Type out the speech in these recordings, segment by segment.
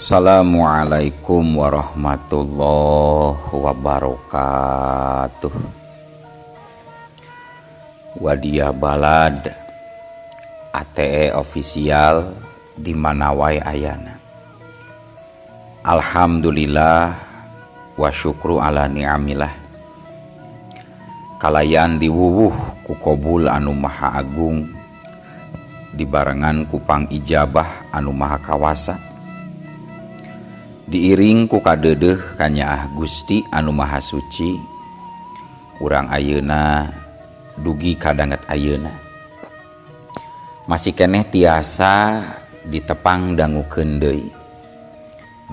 Assalamualaikum warahmatullahi wabarakatuh. Wadia Balad ATE official di mana wae ayana. Alhamdulillah wa syukru ala ni'amillah. Kalayan diwuwuh ku kobul anu maha agung, dibarengan ku pangijabah anu maha kawasa, diiring ku kadeudeuh kanyaah Gusti anu maha suci. Urang ayeuna dugi kadanget ayeuna masih keneh tiasa ditepang dangukeun deui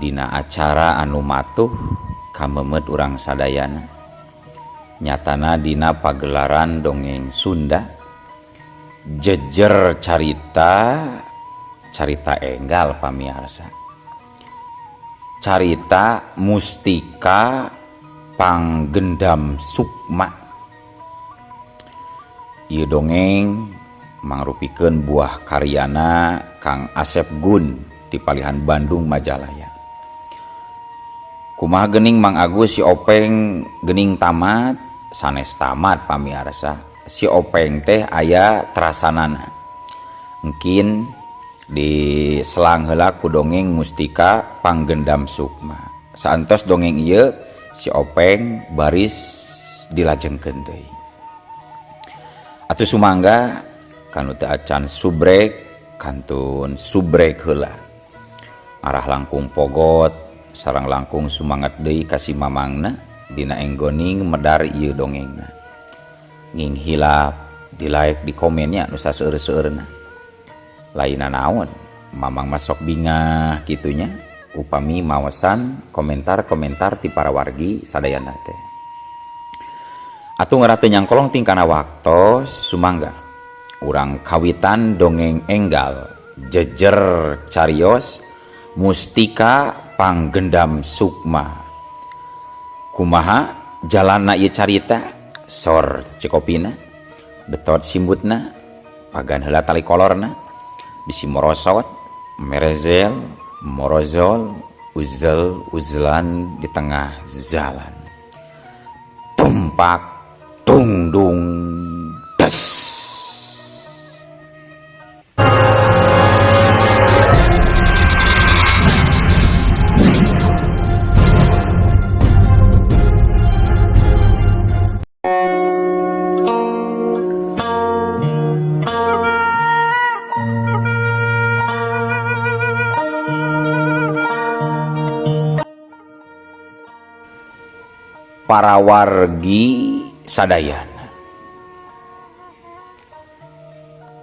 dina acara anu matuh kamemet urang sadayana, nyatana dina pagelaran dongeng Sunda jejer carita carita enggal pamiarsa, carita Mustika Panggendam Sukma. Ieu dongeng mangrupikeun buah karyana Kang Asep Gun di Palihan Bandung Majalaya. Kumaha geuning Mang Agus si Openg geuning tamat sanes tamat pamiarsa. Si Openg teh aya terasanana. Mungkin di selang heula ku dongeng Mustika Panggendam Sukma. Saantos dongeng ieu si Openg baris dilajengkeun deui. Atuh sumangga kanu teu acan subrek kantun subrek heula. Arah langkung pogot sareng langkung sumangat deui ka si mamangna dina enggoning medar ieu dongengna. Nging hilap di like di komennya nu saseueur-seueurna. Lainna naon mamang masok bingah kitunya upami mawasan komentar-komentar ti para wargi sadayana teh. Atuh ngarah teu nyangkolong tingkana waktos sumangga urang kawitan dongeng enggal jejer carios Mustika Panggendam Sukma. Kumaha jalana ieu carita? Sor cikopina, betot simbutna, pagan heula tali kolorna, bisi morosot, merezel, morozol, uzel, uzlan di tengah jalan. Tumpak, tungdung, des. Para wargi sadayana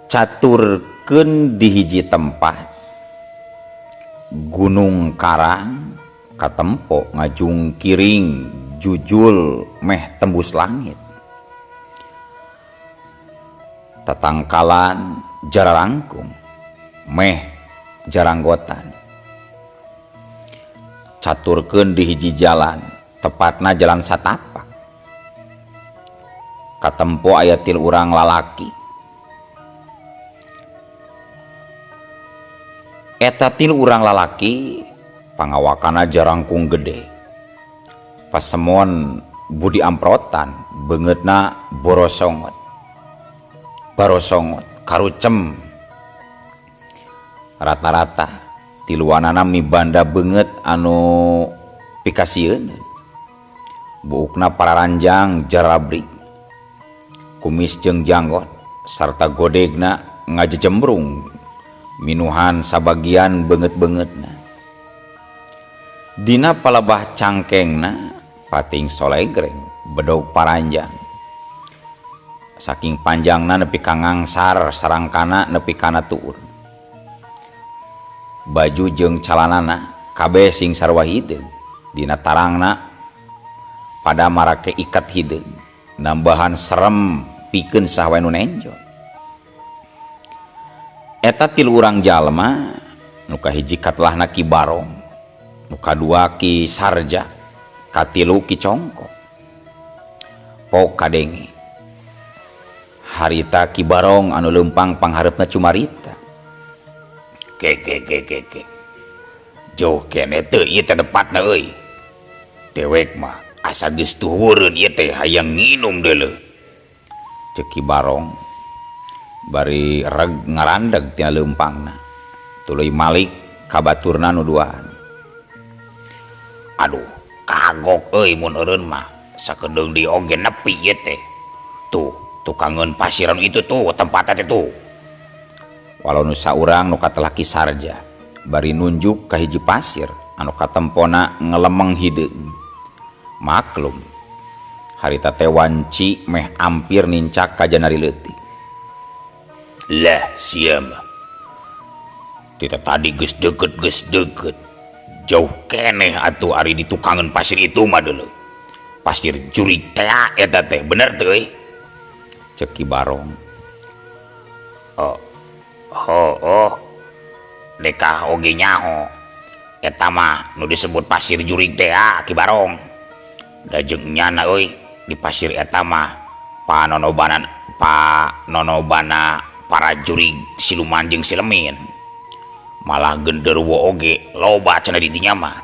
caturkeun di hiji tempat Gunung Karang katempo ngajungkiring jujul meh tembus langit, tatangkalan jararangkung meh jaranggotan, caturkeun di hiji jalan tepatna jalan satapak, katempo aya til urang lalaki. Eta til urang lalaki pangawakana jarangkung gede, pasemon budi amprotan, beungeutna borosongot barosongot karucem, rata-rata tiluanana mibanda beungeut anu pikasieun, buukna pararanjang jarabrik, kumis jeung janggot sarta godegna ngajejembrung minuhan sabagian beungeut-beungeutna. Dina palebah cangkengna pating solegreng bedog paranjang, saking panjangna nepi ka ngangsar sarangkana nepi kana tuur. Baju jeung calanana kabeh sing sarua hideung, dina tarangna pada marake ikat hideung, nambahan serem pikeun saha wae nu nenjo. Eta tilu urang jalma nu kahiji katelahna Ki Barong, nu kadua Ki Sarja, katilu Ki Congkok. Pok kadenge harita Ki Barong anu leumpang panghareupna cumarita. Ke ke ke ke ke. Jauh keneh teu ieu teh tempatna euy. Dewek mah asa geus tuhureun ieu teh hayang nginum deuleu. Ceuk Ki Barong bari reg ngarandeg tina leumpangna. Tuluy malik ka baturna nu duaan. Aduh, kagok euy mun eureun mah sakedeung deui oge nepi ieu teh. Tuh, tukangeun pasir anu itu tuh tempatna teh tuh. Walau nu saurang nu katelah Ki Sarja bari nunjuk ka hiji pasir anu katempona ngelemeng hideung. Maklum, harita teh wanci meh ampir nincak ka janari leutik. Lah sia mah. Tita tadi geus deukeut geus deukeut. Jauh keneh atuh ari ditukangeun pasir itu mah deuleu. Pasir jurig tea eta teh bener teu euy? Ceuk Ki Barong. Oh, hooh. Dekah oge nyaho. Eta mah nu disebut pasir jurig tea Ki Barong. Da jeung nyana euy di pasir eta mah panonobanan panonobana para jurig siluman jeung silemin. Malah genderuwo oge loba cenah di dinya mah.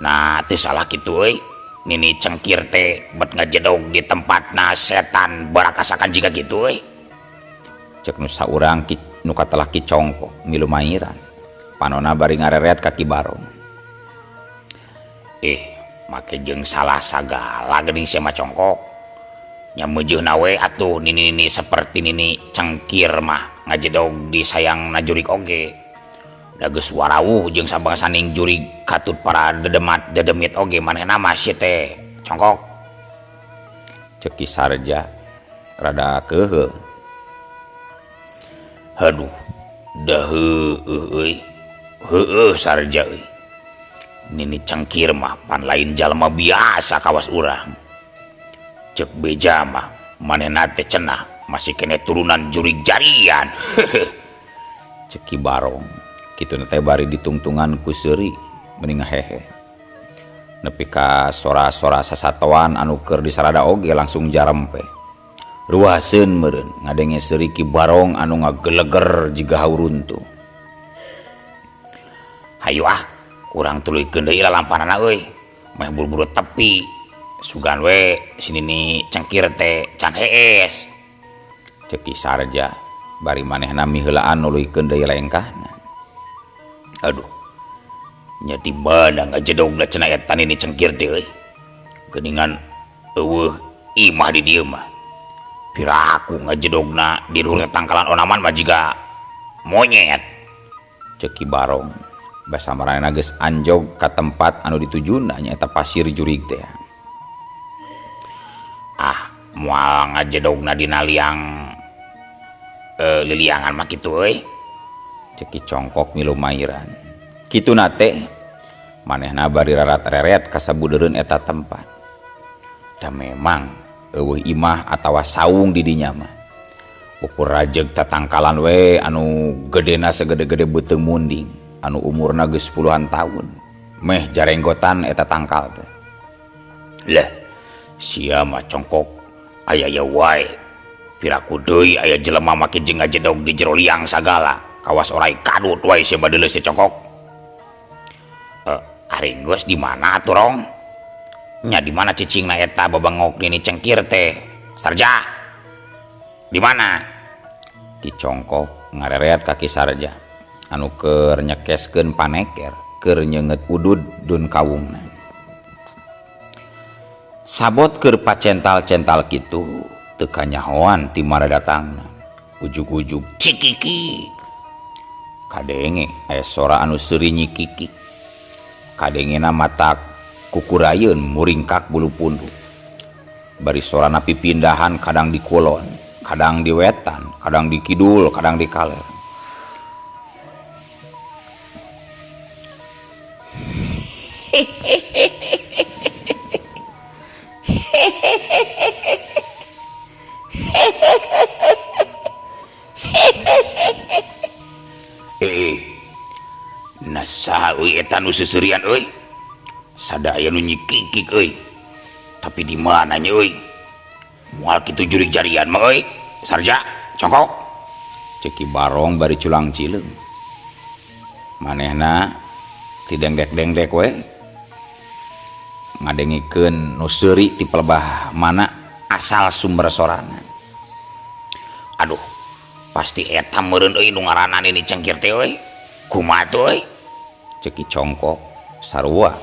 Nah teu salah kitu euy. Nini Cengkir teh bet ngajedog di tempatna setan barakasakan jiga kitu euy. Ceuk nu saurang ki nu katelah Ki Congkok milu mairan. Panona bari ngareret ka Ki Barong. Ih, make jeung salah sagala geuning sia mah Congkok. Nya meujeuna we atuh nini-nini saperti Nini Cengkir mah ngajedog di sayangna jurig oge. Da geus warawuh jeung sabangsaning jurig katut para dedemat dedemit oge manehna mah sia teh Congkok. Ceuk Ki Sarja rada keuheul. Haduh, da heueuh euy. Heueuh Sarja euy. Nini Cengkir mah pan lain jalma biasa kawas urang. Ceuk beja mah manehna teh cenah masih keneh turunan jurig jarian. Ceuk Ki Barong kituna teh bari ditungtungan ku seuri meni ngahehe. Nepi ka sora-sora sasatoan anu keur disarada oge langsung jarempe. Ruaseun meureun ngadenge seuri Ki Barong anu ngageleger jiga hauruntuh. Hayu ah, urang tuluykeun deui lalampanana euy. Meh buru-buru tepi. Sugan we si Nini Cengkir teh can hees. Ceuk Ki Sarja bari manehna miheulaan nuluykeun deui lengkahna. Aduh, nya di mana ngajedogna cenah eta Nini Cengkir teh euy. Geuningan eueuh imah di dieu mah. Piraku ngajedogna di luhur tangkalan onaman mah jiga monyet. Ceuk Ki Barong basa maranehna geus anjog ka tempat anu ditujuna nyaeta pasir jurig teh. Ah, moal ngajedogna dina liang liliangan mah kitu euy. Ceuk Ki Congkok milu mairan. Kituna teh manehna bari rarat-reret ka sabudeureun eta tempat. Da memang eueuh imah atawa saung di dinya mah. Ukur rajeg tatangkalan we anu gedena segede-gede beuteung munding anu umurna geus puluhan tahun. Meh jarenggotan eta tangkal teh. Lah, sia mah Congkok aya-aya wae. Piraku deui aya jelema make jeung ngajedog di jero liang sagala. Kawas orai kadut wae sia badeuleu si Congkok. Ari geus di mana atuh Rong? Nya di mana cicingna eta babengok Nini Cengkir teh? Sarja. Di mana? Ki Congkok ngareret ka Ki Sarja anu keur nyekeskeun paneker keur nyeungeut udud dun kawungna. Sabot keur pacental-cental kitu teu kanyahoan ti mana datangna. Ujug-ujug cikiki. Kadenge aya sora anu seuri nyikikik. Kadengena mata kukurayeun muringkak bulu punduk. Bari sorana pipindahan kadang di kulon, kadang di wetan, kadang di kidul, kadang di kaler. Nah saha euy eta nu seuseurian euy? Sada aya nu nyikikik euy. Tapi di mana nya euy? Moal kitu jurig jarian mah euy. Sarja, Congkok. Ceuk Ki Barong bari culang cileung. Manehna Ti dengdek-dengdek we ngadengikeun nu seuri ti pelebah mana asal sumber sorana. Aduh, pasti eta meureun euy nu ngaranna Nini Cengkir teh euy. Kumaha tuh euy? Ceuk Ki Congkok sarua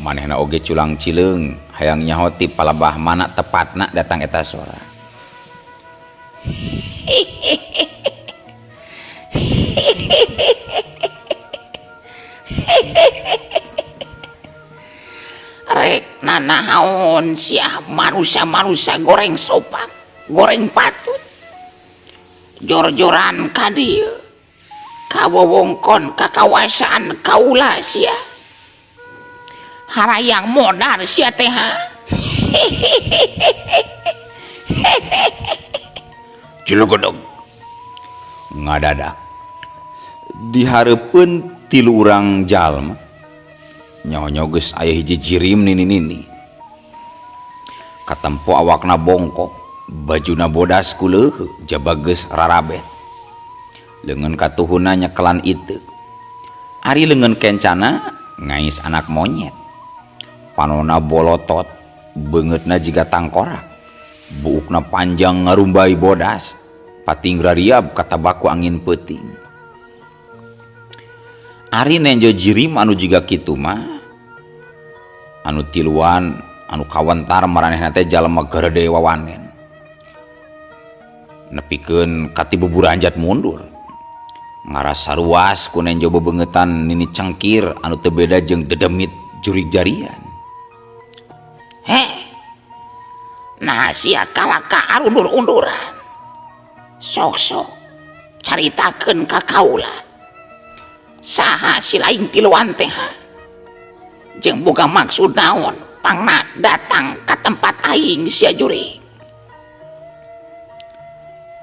manehna oge culang cileung hayang nyaho ti palebah mana tepatna datang eta sora. Rek nanaon sia manusia-manusia goreng sopak, goreng patut. Jor-joran ka dieu. Ka wewengkon ka kawasan kaula sia. Harayang modar sia teh ha. Cilegedeg ngadadak di hareupeun tilu urang jalma nyaho-nyaho geus aya hiji jirim nini-nini. Katempo awakna bongkok, bajuna bodas ku leuheuh jaba geus rarabet. Leungeun katuhuna nyekelan iteuk. Ari leungeun kencana ngais anak monyet. Panona bolotot, beungeutna jiga tangkorak. Buukna panjang ngarumbai bodas, pating rariab katabak ku angin peuting. Ari nenjo jirim anu jiga kitu mah anu tiluan anu kawentar maranehna teh jalma garede wawanen. Nepikeun ka ti buburanjat mundur. Ngarasa ruas ku nenjo bebeungetan Nini Cengkir anu teu beda jeung dedemit jurig jarian. Heh. Nah sia kalaka arundur-unduran. Sok-sok caritakeun ka kaula. Saha si lain tiluan teh? Jeung boga maksud naon pangna datang ka tempat aing sia jurig.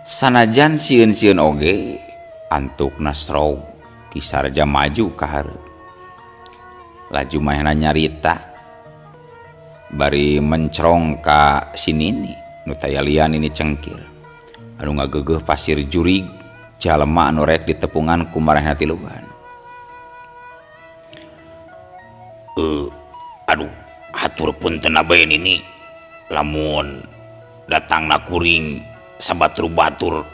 Sanajan sieun-sieun oge antukna stroke Ki Sarja maju ka hareup. Laju manehna nyarita bari mencrong ka si Nini nu tayalian Nini Cengkir anu ngageugeuh pasir jurig jalma anu rek ditepungan ku maranehna tiluan. Aduh, hatur punten bae Nini lamun datangna kuring sabatur-batur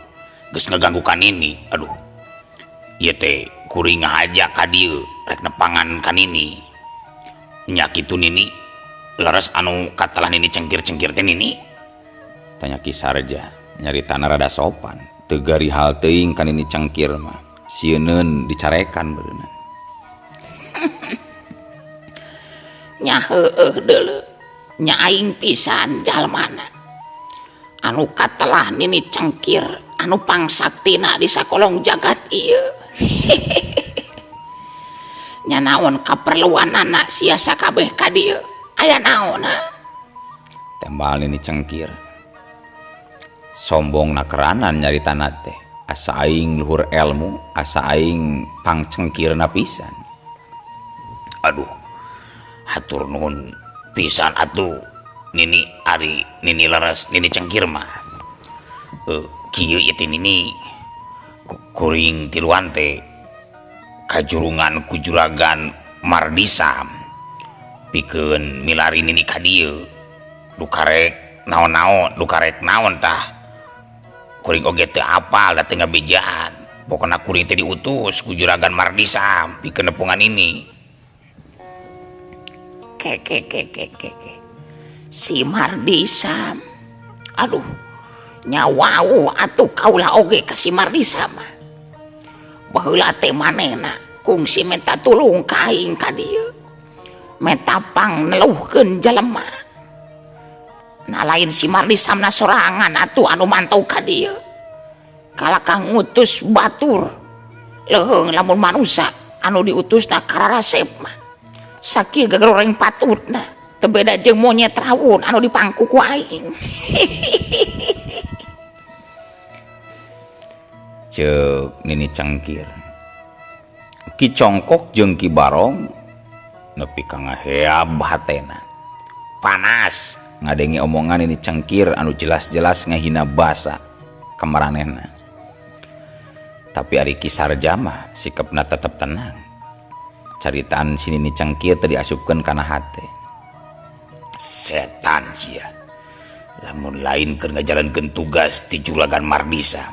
geus ngaganggu ka Nini. Aduh, ieu teh kuring ngahaja ka dieu rek nepangan ka Nini. Nya kitu Nini, leres anu katelah Nini cengkir-cengkir teh Nini? Tanya Ki Sarja, nyaritana rada sopan, teu garihal teuing ka Nini Cengkir mah, sieuneun dicarekan beureunan. Nya heueuh deuleu, nya aing pisan jalmana. Anu katelah Nini Cengkir anu pangsaktina di sakolong jagat ieu. Nya naon kaperluanana sia sakabeh ka dieu? Aya naonna? Tembal Nini Cengkir. Sombong nakeranan nyaritana teh, asa aing luhur elmu, asa aing pangcengkirna pisan. Aduh, hatur nuhun pisan atuh Nini, ari Nini leres Nini Cengkir mah. Kieu ieu teh Nini, kuring tiluan teh kajurungan ku juragan Mardisam pikeun milari Nini ka dieu. Dukarek naon-naon, dukarek naon tah. Kuring oge teu apal da teu ngabejaan. Pokona kuring teh diutus ku juragan Mardisam pikeun nepungan Nini. Ke ke ke ke ke ke. Si Mardisam. Aduh, nyawau atuh kaula oge ka si Mardisam mah. Baheula teh manehna kungsi minta tulung ka aing ka dieu. Menta pang neluhkeun jelema. Nah lain si Mardisam na sorangan atuh anu mantau ka dieu. Kalakah ngutus batur. Leuheung lamun manusa anu diutusna kararasep mah. Sakieu gagoreng patutna. Teu beda jeung monyet rawun anu dipangku ku aing. Ceuk Nini Cengkir. Ki Congkok jeung Ki Barong nepi ka ngaheab hatena. Panas ngadenge omongan Nini Cengkir anu jelas-jelas ngahina basa ka maranehna. Tapi ari Ki Sarja mah sikepna tetep tenang. Caritaan si Nini Cengkir teh diasupkeun kana hate. Setan sia. Lamun lain keur ngajalankeun tugas ti Juragan Mardisa.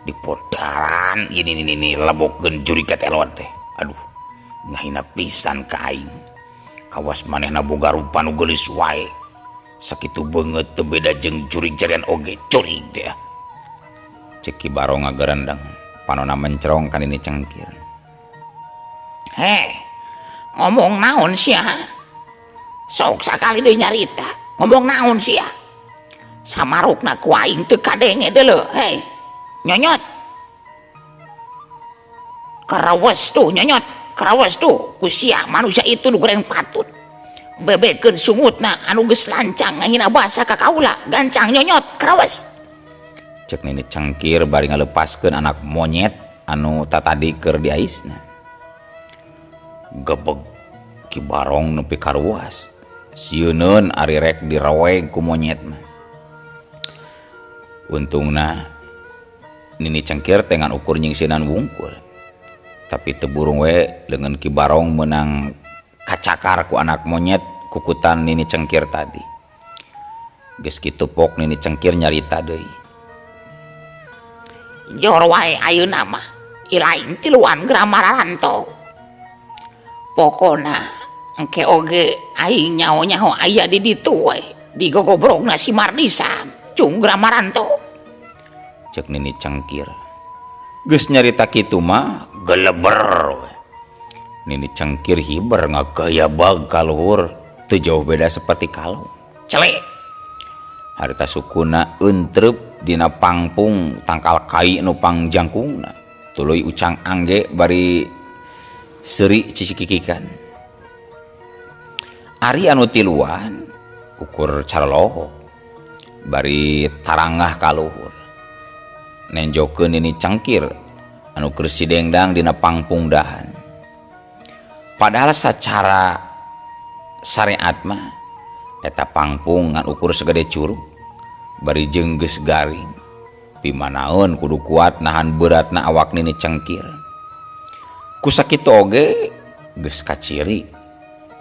Dipodaran ini nini lebokeun jurig ka telot teh. Aduh, ngahina pisan ka aing. Kawas manehna boga rupa nu geulis wae. Sakitu beungeut teu beda jeung jurig jarian oge, jurig teh. Cek Ki Barong ngagerendeng, panona mencrong ka Nini Cengkir. Heh, ngomong naon sia? Sok sakali deui nyarita, ngomong naon sia? Samarukna ku aing teu kadenge deuleu, heh. Nyonyot. Karawes tuh nyonyot, karawes tuh ku sia manusia itu nu goreng patut. Bebekeun sungutna anu geus lancang ngahina basa ka kaula, gancang nyonyot, karawes. Cek Nini Cengkir bari ngalepaskeun anak monyet anu tatadi keur diaisna. Gebeg Ki Barong nepi ka ruas. Sieuneun ari rek direweg ku monyet mah. Untungna Nini Cengkir teh ngan ukur nyingsieunan wungkul. Tapi teu burung we leungeun Ki Barong meunang kacakar ku anak monyet kukutan Nini Cengkir tadi. Geus kitu pok Nini Cengkir nyarita deui. Jor wae ayeuna mah ilaing tiluan geura mararanto. Pokona engke oge aing nyaho-nyaho aya di ditu we digogobrogna si Mardisa cung geura maranto. Cek Nini Cengkir. Geus nyarita kitu mah geleber we. Nini Cengkir hiber ngagayabag ka luhur teu jauh beda seperti kalong. Celek. Harita sukuna entrep dina pangpung tangkal kai nu pangjangkungna. Tuluy ucang angge bari seuri cicikikikan. Ari anu tiluan ukur caralohok bari tarangah ka luhur. Nenjokeun Nini Cengkir anu keur sidengdang dina pangpung dahan. Padahal sacara syariat mah eta pangpung ngan ukur segede curug bari jeung geus garing. Pimanaeun kudu kuat nahan beratna awak Nini Cengkir. Ku sakitu oge geus kaciri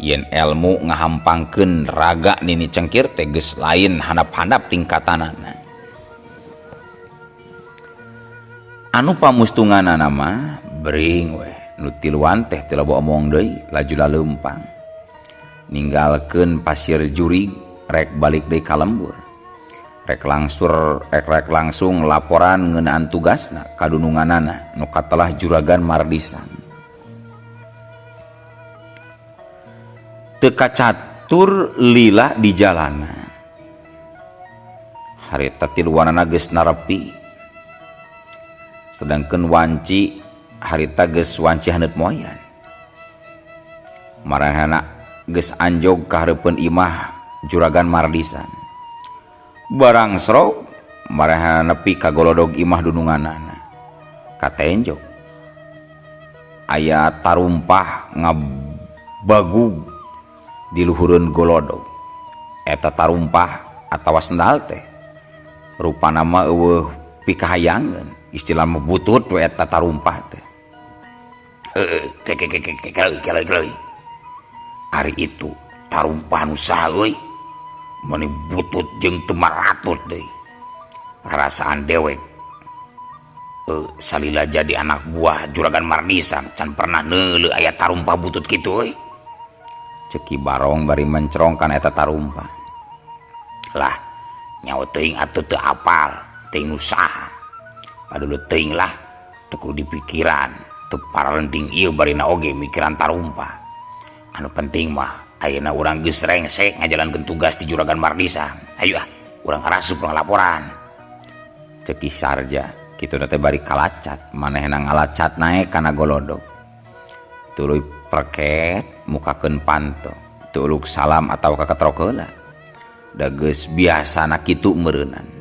yen elmu ngahampangkeun raga Nini Cengkir teh geus lain handap-handap tingkatanana. Anu pamustunganana mah bering weh nu tiluan teh teu loba omong deui laju laleumpang. Ninggalkeun pasir jurig rek balik deui ka lembur. Rek langsung laporan ngeunaan tugasna kadununganana nu katelah Juragan Mardisan. Teu kacatur lila di jalana. Harita tiluanana geus narepi. Sedangkeun wanci harita geus wanci haneut moyan. Marahana geus anjog ka hareupeun imah Juragan Mardisan. Barang serok marahana nepi ka golodog imah dununganana. Katenjog aya tarumpah ngabagug di luhureun golodog. Eta tarumpah atawa sendal teh rupana mah eueuh pikahayangeun. Istilah mah butut we eta tarumpah teh. Heeh, ke. Ari itu tarumpah nu saha euy? Meuni butut jeung teu maratut deui. Rarasaan dewek. Salila jadi anak buah Juragan Mardisa can pernah neuleuh aya tarumpah butut kitu euy. Cek Ki Barong bari mencrong kana eta tarumpah. Lah, nyawa teuing atuh teu apal, teuing nu saha. Padulu teuing lah, teu kudu dipikiran, teu paralenting ieu barina oge mikiran tarumpah. Anu penting mah ayeuna urang geus rengsek ngajalankeun tugas di Juragan Mardisa. Ayo ah, urang arasup urang laporan. Cek Ki Sarja, kitu teh bari kalacat, manehna ngalacat naek kana golodog. Tuluy preket mukakeun panto, teu uluk salam atawa kakatrok heula. Da geus biasana kitu meureunnan.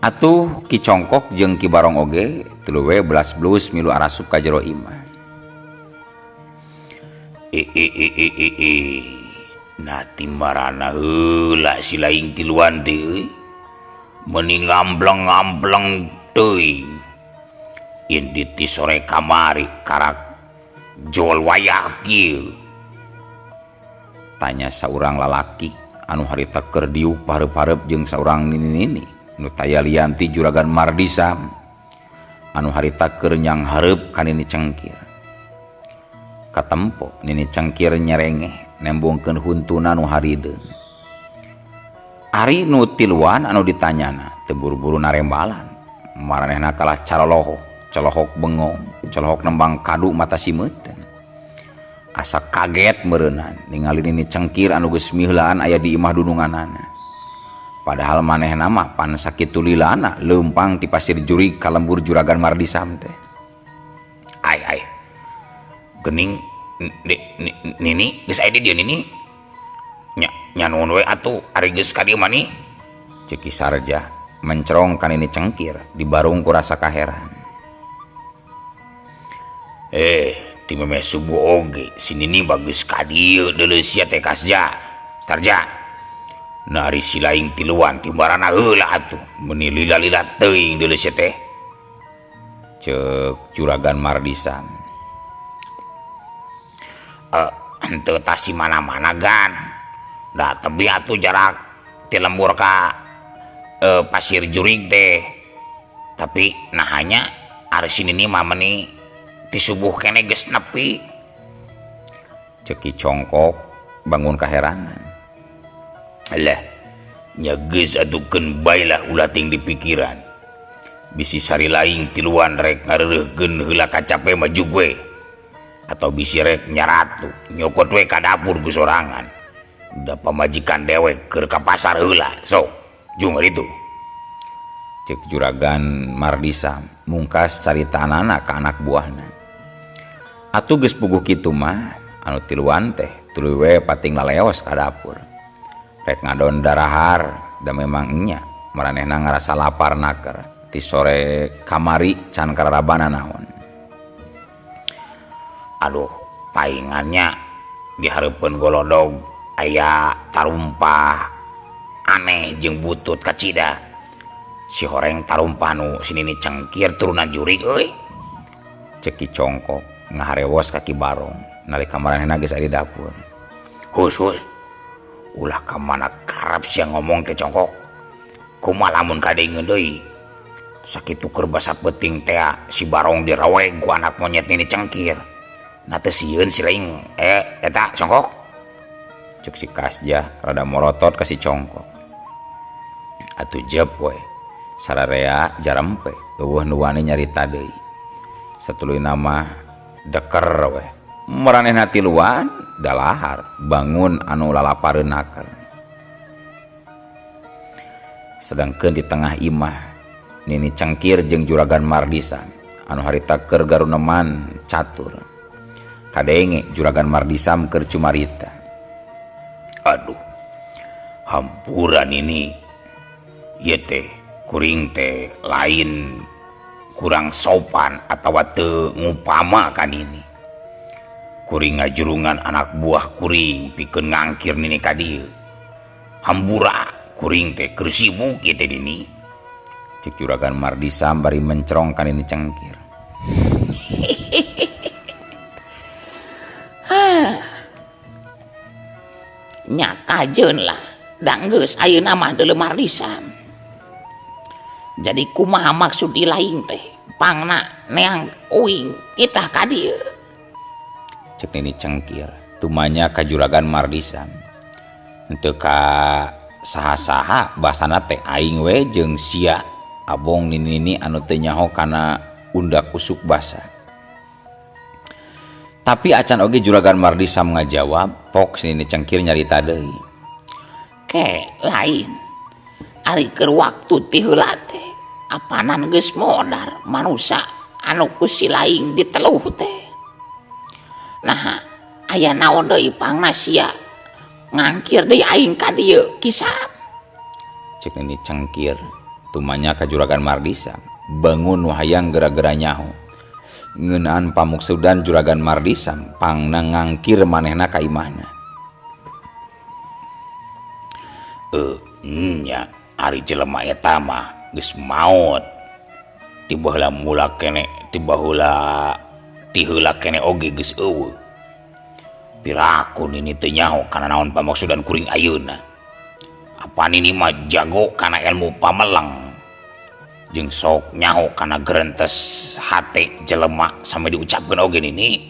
Atuh Ki Congkok jeung Ki Barong oge tuluy we belas-belus milu arasup ka jero imah. Nah timarana heula si laing tiluan teh euy. Meuni ngambleng-ngambleng teuing. Indi ti sore kamari karak Jol wayah kieu. Tanya saurang lalaki anu harita keur diuk pareup-pareup jeung saurang nini-nini nu taya lian ti Juragan Mardisam anu harita keur nyanghareup ka Nini Cengkir. Katempo Nini Cengkir nyerengeh nembongkeun huntuna nu harideung. Ari nu tiluan anu ditanyana teu buru-buru narembalan. Maranehna kalah calolohok, colohok bengong, colohok nembang kadu mata simeuteun. Asa kaget meureunan ningali Nini Cengkir anu geus miheulaan aya di imah dununganana. Padahal manehna mah pan sakitu lilana leumpang ti Pasir Jurig ka lembur Juragan Mardisam teh. Ai ai. Geuning Nini geus aya di dieu Nini. Nya nya nuhun we atuh ari geus ka dieu mah ni. Ceuk Ki Sarja mencerong ka Nini Cengkir dibarung ku rasa kaheran. Ti memeh subuh oge si Nini bagus ka dieu deuleu sia teh Kasja. Sarja. Nah ari si laing tiluan timbarana heula atuh meuni lila-lila teuing deuleu sia teh. Ceuk Juragan Mardisam. Henteu tah si mana-mana gan. Da tebi atuh jarak ti lembur ka Pasir Jurig teh. Tapi nahanya ari si Nini mah meuni ti subuh keneh geus nepi. Ceuk Ki Congkok bangun kaheranan. Alah, nya geus atuh keun bae lah ulah ting dipikiran. Bisi sari laing tiluan rek ngareureuhkeun heula kacape mah jug we. Atau bisi rek nyaratu nyokot we ka dapur ku sorangan. Da pamajikan dewek keur ka pasar heula sok jung itu. Ceuk Juragan Mardisam mungkas caritaanana ka anak buahna. Atuh geus puguh kitu mah anu tiluan teh tuluy we pating laleos ka dapur. Rek ngadon darahar da memang nya maranehna ngarasa lapar naker ti sore kamari can kararabana naon. Aduh, paingannya dihareupeun golodog aya tarumpah aneh jeung butut kacida. Si horeng tarumpah nu si Nini Cengkir turunan jurig euy. Ceuk Ki Congkok ngaharewos ka Ki Barong nalika maranehna geus aya di dapur. Hus hus. Ulah ka mana karep sia ngomong teh Congkok. Kumaha lamun kadengeun deui. Sakitu keur basa peuting teh si Barong diraweg ku anak monyet Nini Cengkir. Nah teu sieun si laing eta Congkok. Ceuk si Kasja rada morotot ka si Congkok. Atuh jep we. Sararea jarempe eueuh nu wani nyarita deui. Satuluyna mah deker we. Maranehna tiluan dalahar bangun anu lalapareun naker. Sedangkeun di tengah imah Nini Cengkir jeung Juragan Mardisam anu harita keur garuneman catur. Kadenge Juragan Mardisam keur cumarita. Aduh, hampura Nini. Ieu teh kuring teh lain kurang sopan atawa teu ngupama ka Nini. Kuring ngajurungan anak buah kuring pikeun ngangkir Nini ka dieu. Hampura kuring teh keur sibuk ieu teh Nini. Ceuk Juragan Mardisam bari mencerong ka Nini Cengkir. Nya kajeun lah, da geus ayeuna mah deuleu Mardisam. Jadi kumaha maksud ilaing teh? Pangna neang uing kita ka dieu. Ceuk Nini Cengkir tumanya ka Juragan Mardisam. Henteu ka saha-saha basana teh aing we jeung sia abong nini-nini anu teu nyaho kana undak usuk basa. Tapi acan oge Juragan Mardisam ngajawab, pok si Nini Cengkir nyarita deui. Ke lain. Ari keur waktu ti heula teh apanan geus modar manusa anu ku si laing diteluh teh. Nah, aya naon deui pangna sia ngangkir deui aing ka dieu kisah. Ceuk Nini Cengkir tumanya ka Juragan Mardisam bangun nu hayang gara-gara nyaho. Ngeunaan pamuksudan Juragan Mardisam pangna ngangkir manehna ka imahna. Nya ari jelema eta mah geus maot. Ti baheula mula keneh, ti baheula Ti heula keneh oge geus eueuh. Piraku nini teu nyaho kana naon pamaksudan kuring ayeuna. Apa nini mah jago kana ilmu pameleng jeung sok nyaho kana gerentes hate jelema sampe diucapkeun oge nini.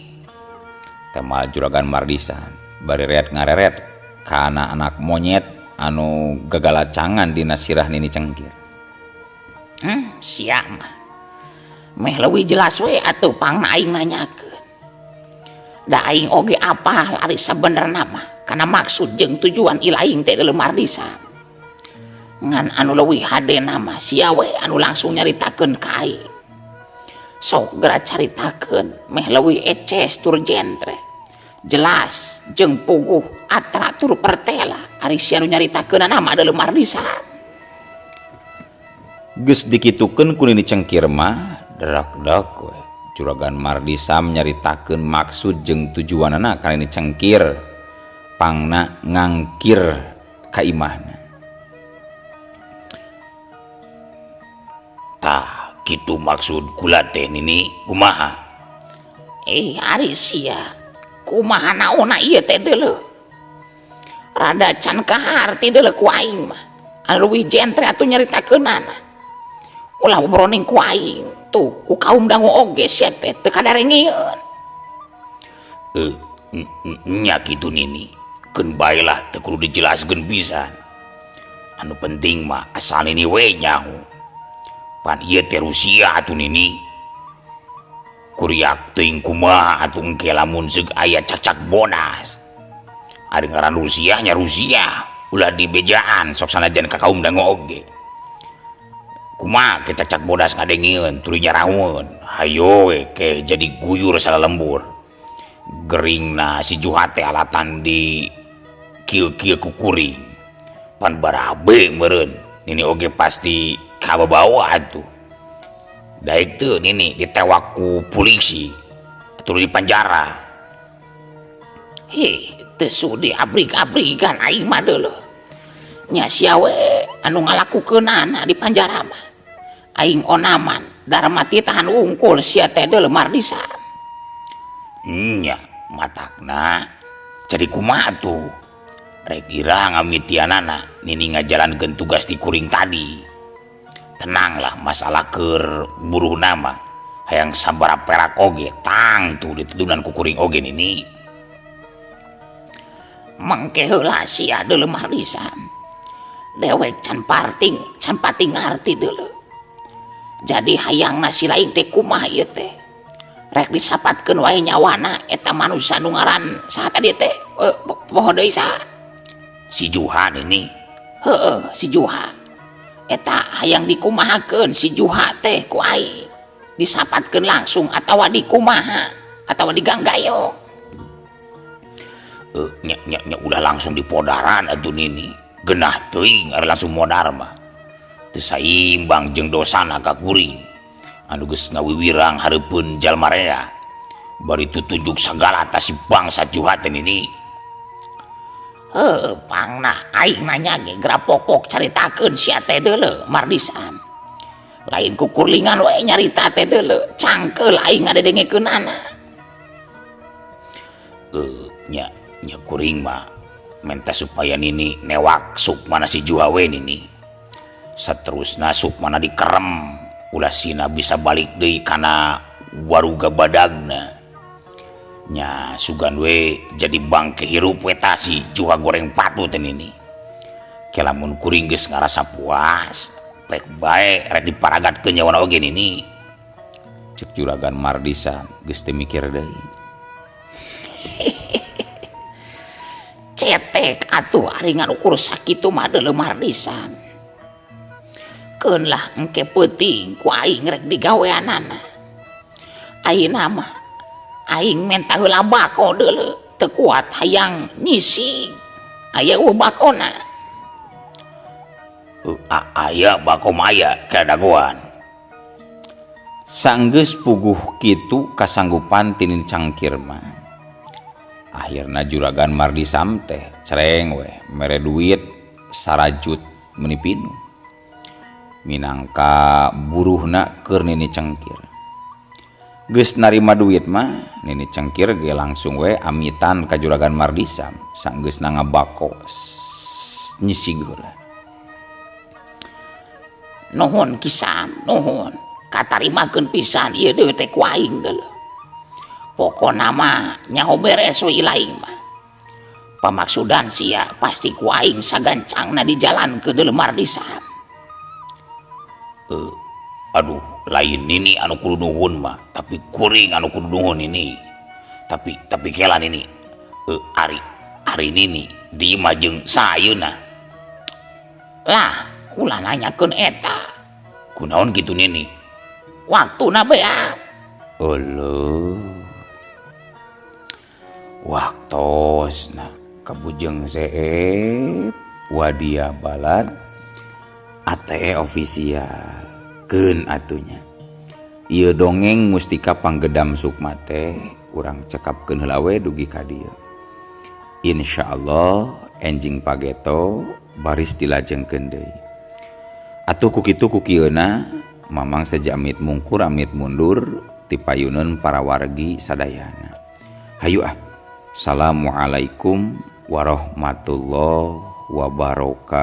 Temal Juragan Mardisa bari reat ngareret kana anak monyet anu gagalacangan dina sirah Nini Cengkir. Sia mah. Meh leuwih jelas we atuh pangna aing nanyakeun. Da aing oge apal ari sabenerna mah kana maksud jeung tujuan ilaing teh deuleu Mardisa. Ngan anu leuwih hadena mah sia we anu langsung nyaritakeun ka aing. Sok geura caritakeun meh leuwih eces tur jentre. Jelas jeung puguh atra tur pertela ari sia nu nyaritakeunana mah deuleu Mardisa. Geus dikitukeun ku Nini Cengkir mah derak-dek we. Juragan Mardisam nyaritakeun maksud jeung tujuanana ka Nini Cengkir pangna ngangkir ka imahna. Tah kitu maksud kula teh Nini kumaha? Ari sia kumaha naonna ieu teh deuleu. Rada can kaharti deuleu ku aing mah. Anu leuwih jentre atuh nyaritakeunana. Ulah bobroning ku aing tuh ku kaum dangu oge sia teh teu kadarengeun. Nya kitu Nini. Keun bae lah teu kudu dijelaskeun pisan. Anu penting mah asal Nini we nyaho. Pan ieu teh Rusia atuh Nini. Kuriak teuing kumaha atuh engke lamun seug aya cacak bodas. Ari ngaran Rusia nya Rusia, ulah dibejaan sok sanajan ka kaum dangu oge. Kumaha ke cacak bodas ngadengeun tuluy nyarahoeun. Hayo we ke jadi guyur salalembur. Geringna si Juha teh alatan di kieu-kieu ku kuring. Pan barabe meureun. Nini oge pasti kababawa atuh. Daek teu Nini ditewak ku polisi tuluy dipanjara. Heh, teu sudi abrig-abrigan aing mah deuleu. Nya sia we anu ngalakukeunana di panjara mah. Aing onaman darmati tahan wungkul sia teh deuleu Mardisa. Nya matakna jadi kumaha tuh? Rek ira ngamitianana Nini ngajalankeun tugas di kuring tadi. Tenanglah masalah keur buruh nama hayang sabara perak oge tang tuh ditudunan ku kuring oge Nini. Mangke heula sia deuleu Mardisa. Dewek can parting, can pati ngarti deuleu. Jadi hayangna si laing teh kumaha ieu teh? Rek disapatkeun wae nyawana eta manusa nu ngaran saha tadi teh? Poho deui saha? Si Juha Nini. Heeh, si Juha. Eta hayang dikumahakeun si Juha teh ku aing. Disapatkeun langsung atawa dikumaha atawa diganggayo. Nya, nya, nya ulah langsung dipodaran atuh Nini. Genah teuing ari langsung modar mah. Teu saimbang jeung dosana ka kuring. Anu geus ngawiwirang hareupeun jalma rea. Bari tutunjuk sagala atas si bangsa Juha teh Nini. Heuh, pangna aing nanya ge geura pokok caritakeun sia teh deuleu Mardisam. Lain kukurlingan we nyarita teh deuleu, cangkeul aing ngadedengekeunana. Nya, nya kuring mah menta supaya Nini newak sukmana si Juha we Nini. Saterusna sukmana dikerem ulah sina bisa balik deui kana waruga badagna. Nya sugan we jadi bangke hirup we tah si Juha goreng patu teh Nini. Ke lamun kuring geus ngarasa puas, pek bae rek diparagatkeun nyawana oge Nini. Cek Juragan Mardisa geus teu mikir deui. Cetek atuh ari ngan ukur sakitu mah deuleu Mardisa. Keun lah engke peuting ku aing rek digaweanana. Ayeuna mah aing menta heula bako deuleu, teu kuat hayang nyising. Aya eueuh bakona. Aya bako mah aya kadagoan. Sanggeus puguh kitu kasanggupan tinin cangkir mah. Akhirna Juragan Mardisam teh cereng we mere duit sarajut meuni pinu. Minangka buruhna keur Nini Cengkir. Geus narima duit mah Nini Cengkir ge langsung we amitan ka Juragan Mardisam sanggeusna ngabako nyisig heula. Nuhun Ki Sam, nuhun. Katarimakeun pisan ieu deui teh ku aing deuleu. Pokona mah nyaho beres we ilaing mah. Pamaksudan sia pasti ku aing sagancangna dijalankeun deuleu Mardisam. Aduh, lain Nini anu kudu nuhun mah, tapi kuring anu kudu nuhun ini. Tapi kela Nini. Ari ari Nini di imah jeung sayeuna. Lah, ulah nanyakeun eta. Kunaon kitu Nini? Waktuna beak. Euleuh. Waktosna kabujeng seep wadia balad ATE official. Keun atunya. Ieu dongeng Mustika Panggedam Sukma teh urang cekapkeun heula we dugi ka dieu. Insyaallah enjing pageto baris dilajengkeun deui. Atuh ku kitu ku kieuna Mamang seja amit mungkur amit mundur ti payuneun para wargi sadayana. Hayu ah. Assalamualaikum warahmatullahi wabarakatuh.